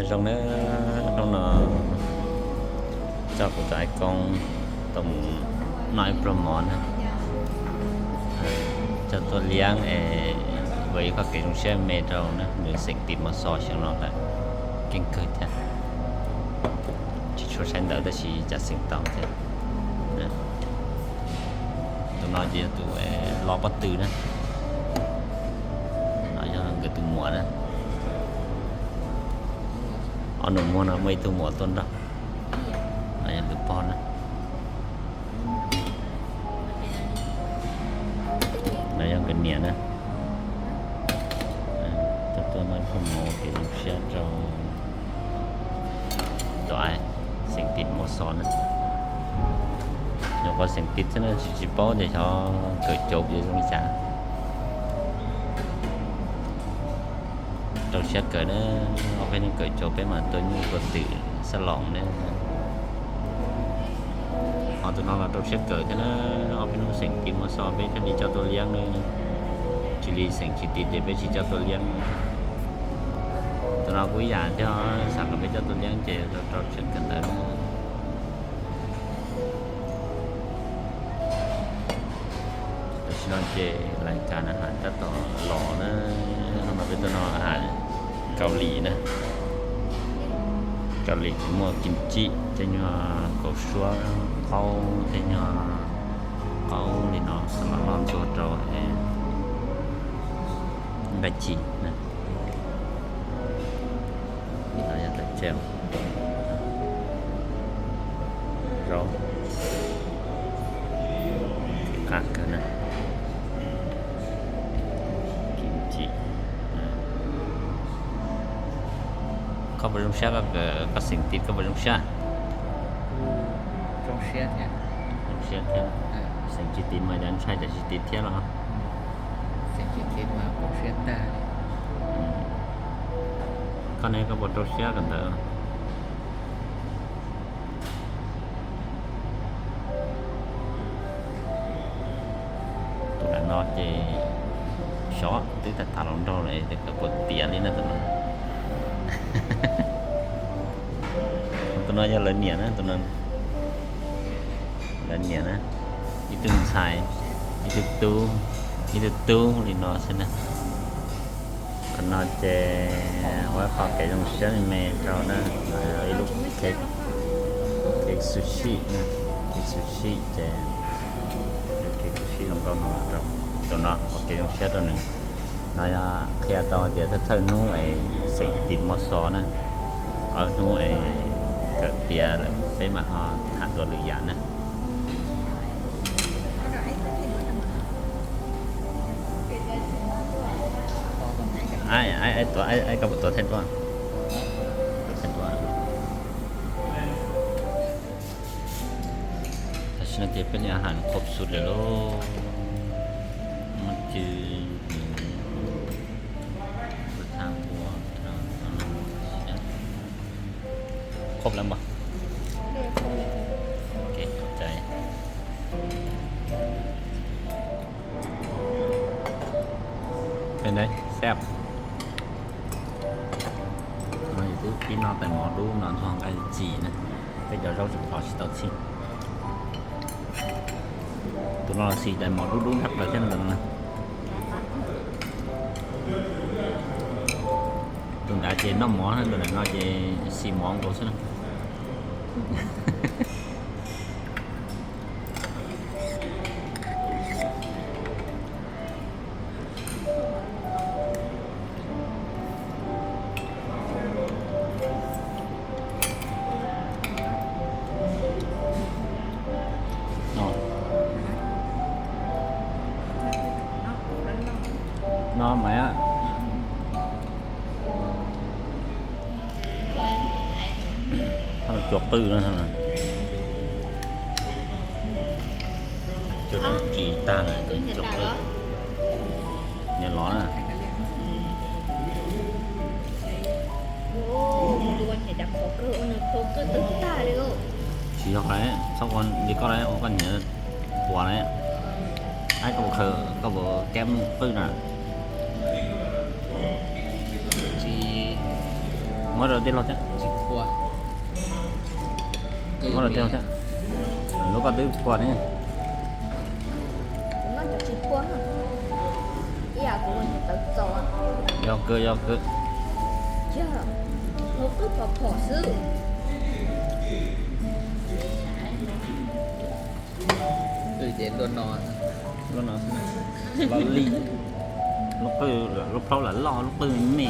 Zoo na, hnub no coj kuv tus ais koob tuaj mus noj ib pluag mov na. Coj tuaj liab es ua ib qho kev zoo siab me rau na, nws xeem tis mos xos xyoo no lawm, keej kawg thiab. Tsis tshua saib ntawv tab sis cas xeem tau thiab. Tus no ces yog tus los pob tw na, no yog nkawd tus muam na. Ob nus muag no muaj ib tug muam tuaj nrog, no yog tus pog na. No yog nkawd niam na. Tuaj tuaj noj ib pluag mov kev zoo siab rau tus ais xeem tis mos xos na. Nyuam qhuav xeem tis xwb na, tsis tsis paub tias xyov kawm caum yuav zoo li cas. Rau siab kawm na, ob peb hnub kawm caum peb mam tua nyuj tua twm xab loos na. Ho tus no los rau siab kawm thiab na, ob peb hnub xeem tis mos xos peb thiaj li coj tuaj liab na, cia li xeem tsis tis ces peb tsis coj tuaj liab. Tus no kuj ib yam thiab, xav kom peb coj tuaj liab ces rau rau siab kawm ntawd na. Tam sim no ces lais kas a has tab tom los na, hnub no peb tuaj noj a has Kaus Lim na. Kaus Lim ces muaj kim tsiv, tej nyuag kaus suab, qaub, tej nyuag qaub li no, los noj ntxuag rau nqaij ci na. Li no yog tawm tsau, zaub, qab kawg na, kim tsiv. Koj puas zoo siab, koj xeem tis koj puas zoo siab? Zoo siab thiab. Xeem tsis tis mas cas ntshai, cas tsis tis thiab los? Xeem tsis tis mas poob siab tag li. Koj ne, koj puas rau siab kawm ntawv? Tus ntawm no ces xyov twb tham tham hluas nraug lawm tias kawm puas tiav li na tus no. Tus no yog lawv niam na, tus no lawv niam na, ib tug ntxhais, ib tug tub, ib tug tub li no xwb na. Qhov no ces ua ib qho kev zoo siab me me rau na, ib lub cake, cake sushi na, cake sushi ces, cake sushi zoo nkauj no rau, tus no ua kev zoo siab rau nws. No yog qhia tau tias thawj thawj hnub es xeem tis mos xos na, ob hnub es kawm tiav lawm peb mam ho tham dua lwm yam na. Koj puas tuav theej tuaj? Tam sim no ces peb li a has khob xus lawm lauj. Muaj cw, hnyuv, lub thaj ua, khob lawm npog. Ok, khov cai. Peb neb xab no yus twb pib noj tais mov dub no ntxuag nqaij ci na, peb cov zaub tseem pov tsis tau txhij. Tus no los xis tais mov dub dub ntag plaws thiab no ntawm no. Tus nrad ces noj mov, tus nram no ces xis mov nkaus xwb na. No mas cuag qwj na, cuag tsis tag na, cuag qwj. Nws los na. Tsis yog lawm, txhob ua li koj lawm, ua koj nyiam puas lawm. Aib, koj puas khaws, koj puas keb qwj na? Tsis, Muab rau tij laug thiab. Muab rau tij laug thiab. Lub koj twb phua ne. Yog kawg, yog kawg. Lub no, lub no, lub qwj, lub plaub lam loj, lub qwj me me.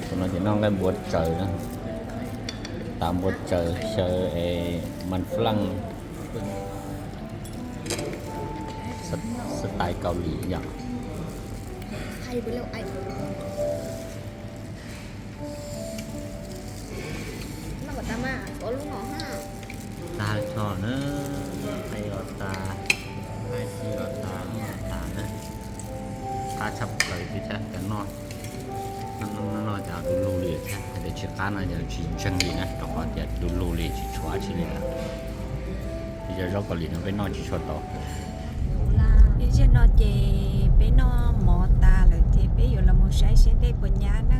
Tus no ces noj nqaij npua tsaws, tav npua tsaws xyaw es mas flan, xab tais Kaus Lim yom. Tag tso na, qe los tag, qe si los tag, los tag na. Qab tshaj plaws tiag thiab cov noj. Noj no ces du lug li thiab, hais tias tsis qab no ces tsis ntseeg li na, rau qhov tias du lug li tsis tshuav dab tsi li lawm. Yog zaub Kaus Lim no peb noj tsis tshua tau. Ib zaug no ces peb noj mov tas lawm ces peb yuav los mus saib seb dej puas nyab na.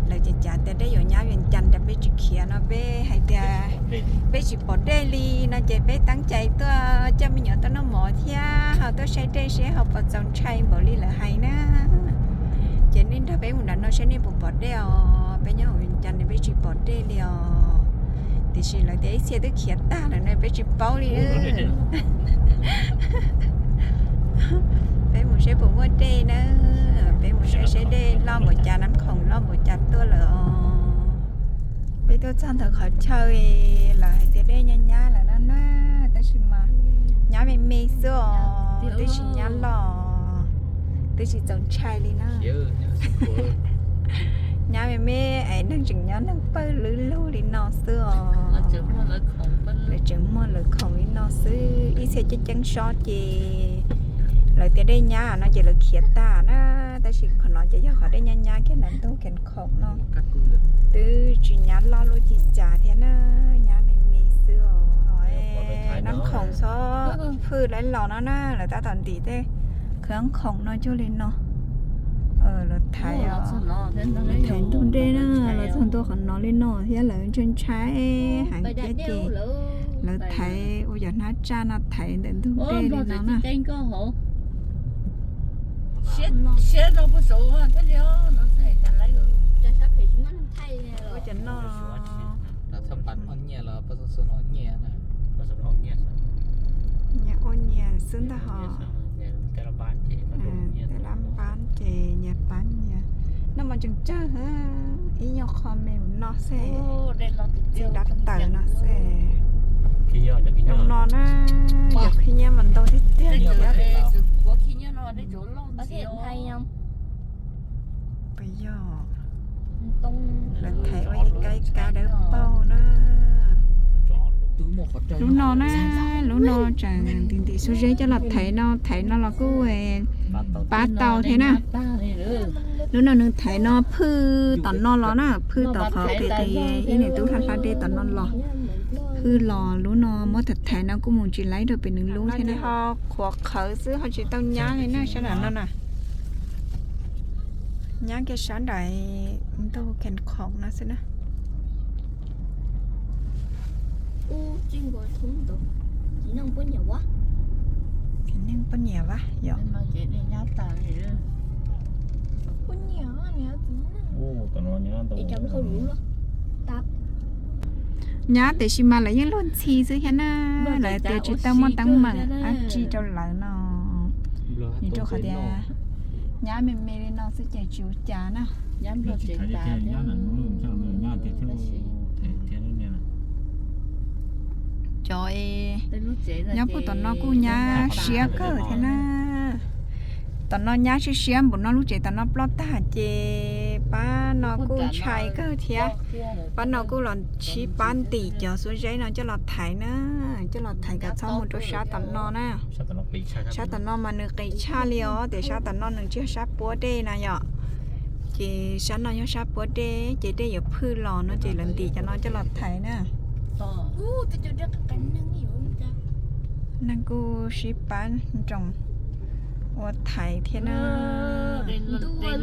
Lawv ces cav tias dej yuav nyab Vias Cas rau peb tsis khiav no, peb hais tias peb tsis pom dej li no ces peb teeb cai tuaj coj me nyuam tuaj noj mov thiab ho tuaj saib dej seb ho puas txaus ntshai npaum li lawv hais na. Ces nej nrog peb mus nram no saib nej puas pom dej os, peb nyob hauv Vias Cas no peb tsis pom dej li os. Tiam sis lawv tias ib txhia twb khiav tag lawm no peb tsis paub li. Peb mus saib puas muaj dej na, peb mus saib seb dej loj npaum cas, nab khoom loj npaum cas tuaj lawm os. Peb tuaj txog ntawm qhov chaw lawv hais tias dej nyab nyab lawm no na, tab sis mas nyab me me xwb os, twb tsis nyab loj, twb tsis txaus ntshai li na. Nyab me me es neeg tseem nyob neeg pawg lug lug li no xwb os. Lawv tseem muag lawv khoom li no xwb, ib txhia ceeb ceeb sob ces lawv tias dej nyab no ces lawv khiav tag na, tab sis qhov no ces yog qhov dej nyab nyab kiag ntawm ntug Khas Khoom no, twb tsis nyab loj lub ci cas thiab na, nyab me me xwb os. Nab khoom txhob phwj lawv los no na, lawv tab tom ntim tej khab khoom no cuag li no. Lawv thaiv, thaiv ntug dej na, los txog ntua qhov no li no thiab lawv ntshai ntshai heev thiab ces lawv thaiv ua cov hnab tsaj no thaiv ntawm ntug dej li no na. Ua cov no, nyias ua nyias xwb ntag hos. Tej lab npab ces nyias pab nyias. Noj mov tseem tsawg, ib nyuag qho me no xwb, txiv dab tawm no xwb. Zoo no na, yog khib nyiab mas ntau tiag tiag thiab. Puas yog, lawv thaiv ua ib kab kab dawb paug na. Lub no na, lub no tseem ntim ntim xuab zeb coj los thaiv no, thaiv no los kuj pab tau thiab na. Lub no nws thaiv no phwj tom no los na, phwj tom qhov kev qias ib niam tub hlab hlab dej tom no los, phwj los lub no muab thaiv thaiv no kuj mus tsis laib rau pem nws lub thiab na. Ho qhuav qhawv xwb ho tsis tau nyab li na, sab nram no na. Nyab kiag sab nram ntug Khas Khoom no xwb na. Txiv neej poj niam vas yom. Nyab tiam sis mas lawv yeej luag ntxhi xwb thiab na, lawv tias tsis tau muaj teeb meem dab tsi rau lawv no. Vim rau qhov tias nyab me me li no xwb ces tsis ua cas na. Cov nyob puag tom no kuj nyab siab kawg thiab na. Tom no nyab siab siab npaum no, lub tsev tom no ploj tag ces pab no kuj ntshai kawg thiab. Pab no kuj los sib pab ntim cov xuab zeb no coj los thaiv na, coj los thaiv kom txhob mus rau sab tom no na. Sab tom no mas nws qis tshaj li os, tias sab tom no nws tsis yog sab puab dej na yom. Ces sab no yog sab puab dej, ces dej yuav phwj los no ces lawv ntim cov no coj los thaiv na. Neeg kuj sib pab nroos. Ua thaiv thiab na.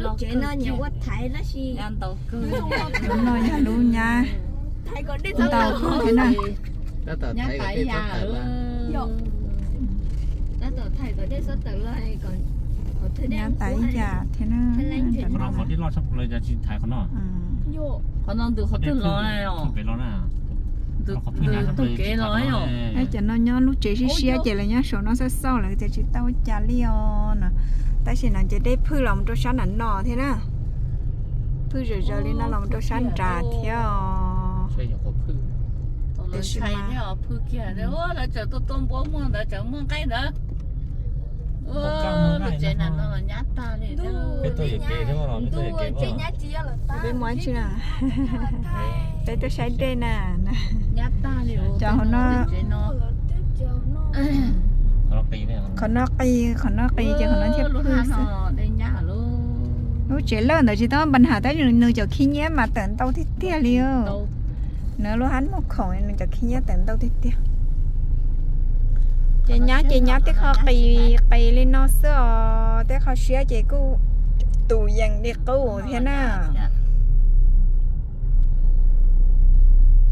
Lub tsev no nyiam ua thaiv tab sis lub no yog lub nyab ntau kawg thiab na. Nyab tas ib yam thiab na. Qhov no ntws qhov twg los? Ntws taug kev los. Cov no nyob lub tsev siab siab ces lawv nyob saum no xauj xauj lawv ces tsis tau ua cas li os no. Tab sis no ces dej phwj los mus rau sab nram no thiab na. Phwj zom zaws li no los mus rau sab nrad thiab os. Tiam sis mas peb muab tsi na, peb tuaj saib dej na. Cov hauv no, qhov no qis, qhov no qis ces qhov no thiaj phwj xwb. Lub tsev lawj ntawd tsis tau npa nham tab sis nws cov khib nyiab mas tawm ntau tiag tiag li. Nws lub hab muag khoom nws cov khib nyiab tawm ntau tiag tiag. Ces nyab ces nyab tej qho qis qis li no xwb os, tej qho siab ces kuj tus yees li qub thiab na.